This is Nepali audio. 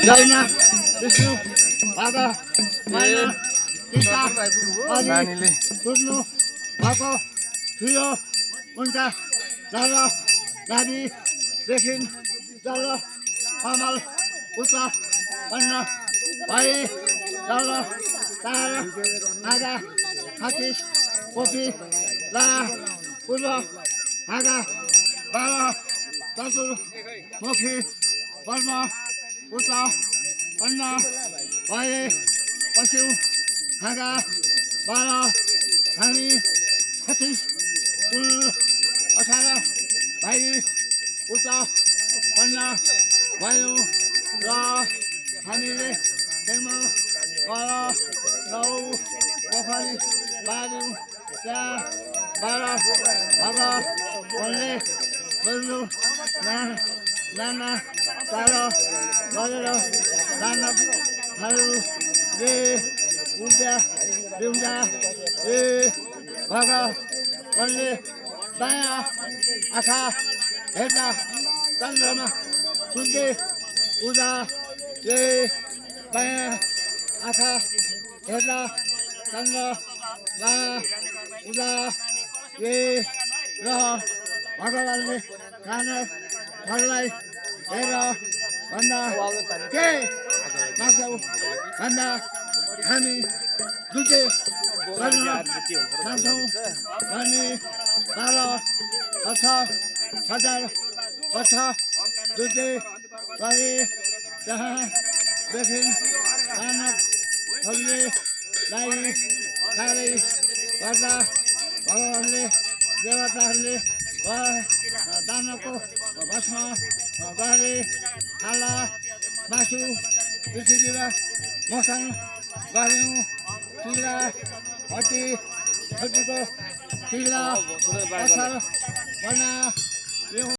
जैना विष्णु भाग माया टीका नानीले सुन्नु भएको थियो उनका नर नारी देखिन् जल कमल उत्पन्न भए जल तार आगा छत्तिस कोपी ला पूर्व आगा बाह्र चतुर्मुखी कर्म उत्पन्न भए पशु आगा बाह्र हामी छत्तिस कुल 18 भाइ उत्पन्न भयौँ र हामीले तेमा गर नौ पोखरी बार्यौँ त्यहाँ 12 भगवानले बोल्नु नाना चार गरेर दानवहरूले ल्याउँदा ए भगवानले दायाँ आँखा हेर्दा चन्द्रमा सुन्थे उजाले बायाँ आँखा हेर्दा चन्द्रमा उजाले र भगवानले कानहरूलाई हेर भन्दा के माग्छौ भन्दा हामी दुधे गर्न चाहन्छौँ भने 12,000 वर्ष दुधे गरे त्यहाँदेखि दानवहरूले साह्रै गर्दा भगवानले देवताहरूले दानवको भस्म गरे खाला मासु पृथ्वीमा मोसन गऱ्यौँ शिला हड्डीको शिला पत्थर बनायौँ